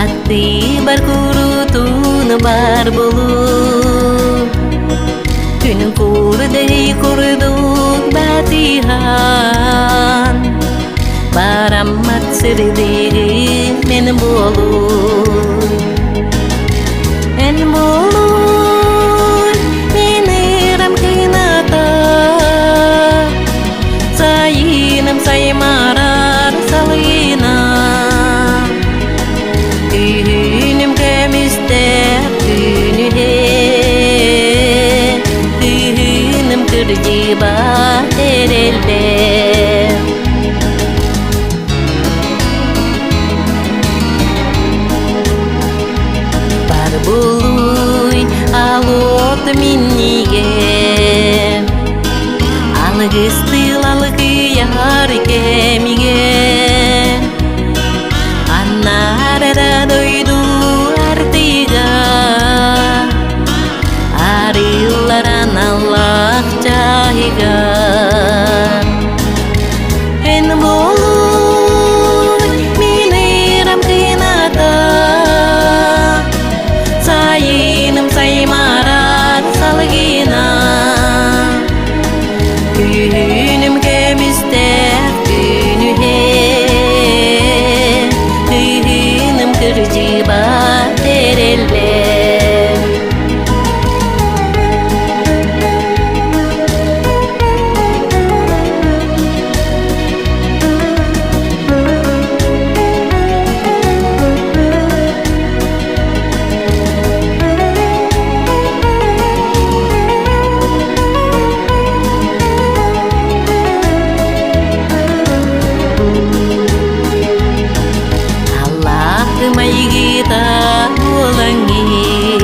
Аттыбар курутун бар булуу Күн курдей курдук батыһан Бараммат сырдыгы мен буолуй Эн буолуй мен ырам кыната Сайыным саймарар салына Күнүм көмүстээх күнүһэ Күнүм кырдьыба эрэллээх Бар булуй алот минниген Алгыстыл алгыяр кэмигэр Аннарара дойду артыга Арыыллар аналлаах чаһыга Эн буолуй мин ырам кыната Сайыным саймарар салгына Күнүм көмүстээх күнүһэ Күнүм кырдьыбат эрэллэр Аллах майгыта буолаҥҥын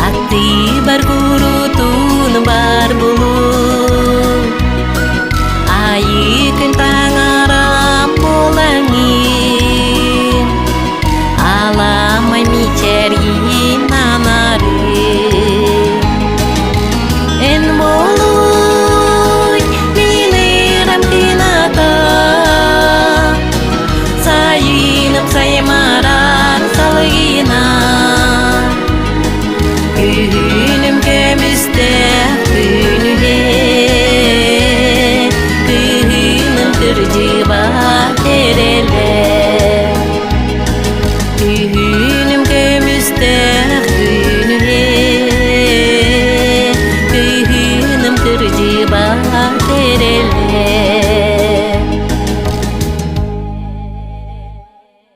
Аттыбар курутун бар булуу Айыы күн таҥарам буолаҥҥын Аламай мичээргин анары Эн буолуй мин ырам кыната Сайыным саймарар салгына Күнүм көмүстээх күнүһэ Күнүм кырдьыбат эрэлэ Күнүм көмүстээх күнүһэ Күнүм кырдьыбат эрэлэ.